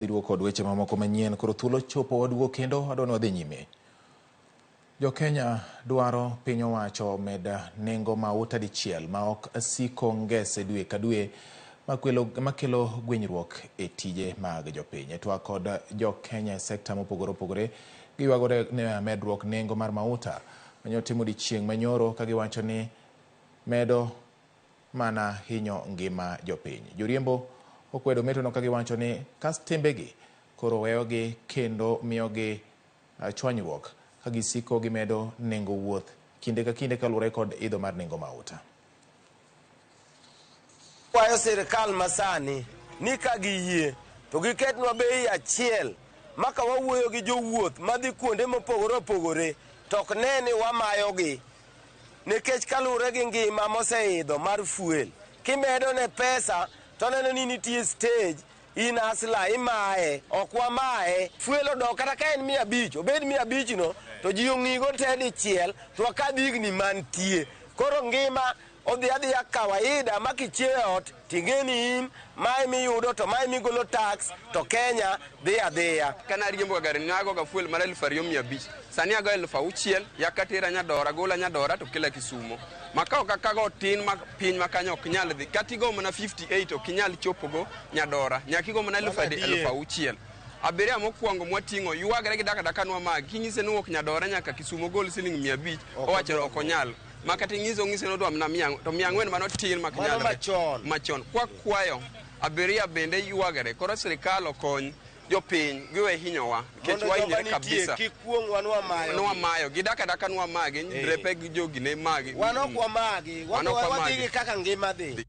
Dhiduogo kod weche mamoko manyien. Koro thuolo chopo waduogo kendo wadwa ni wadhi nyime. Jo-Kenya dwaro piny owacho omed nengo mauta dichiel ma ok siko ngese dwe ka dwe makelo gwenyruok e tije mag jopiny. E twak kod jo-Kenya e sekta mopogore opogore, giywagore ne medruok nengo mar mauta mane otim odiechieng' manyoro ka giwacho ni medo mana hinyo ngima jopiny. Joriembo okwedo metono ka giwacho ni kastembegi koro weyogi kendo miyogi chwanyruok ka gisiko gimedo nengo wuoth kinde ka kinde kaluwore kod idho mar nengo mauta. Kwayo sirkal masani ni ka giyie to giketnwa bei achiel ma ka wawuoyo gi jowuoth madhi kuonde mopogore opogore to ok ne ni wamayogi nikech kaluwore gi ngima moseidho mar fuel kimedo ne pesa to oneno ni nitie stage in asla imaye ok wamaye fuel odok kata ka en 500 obed 500 no to ji ong'igo te dichiel to wakadh higni mantie koro ngima odhi adhiya kawaida ma kichiew e ot ting'e ni in mae miyudo to mae migolo tax to Kenya dhi adhiya. Kane ariembo ga gari ne agoga fuel mar 2500. Sani ago 6000, yaka tera Nyadora, gola Nyadora to kela Kisumo. Ma ka ok akago tin ma piny ma kanyo ok nyal dhi. Kata igo mana 58 ok inyal chopogo Nyadora. Nyaka igo mana 6000. Abiria mokwongo mwating'o ywagre gi daka daka nwa magi. Kinyise ni owuok Nyadora nyaka Kisumo ogol siling 500, owacho ok onyal. Ma kata ing'ise ong'ise ni odwa mana mia, to 400 mano tin mak Mano nyalre. machon. Machon. Kwakwayo abiria bende ywagre. Koro sirikal okony jopiny giwe hinyowa nikech Mondo joma wahinyre nitie kabisa. kik kuong'wa nwamayo. Nwamayo. Gidak adaka nwamagi, drepe gi jogi ne magi. Wan ok wamagi, Wan ok wadhi wamagi. gi kaka ngima dhi.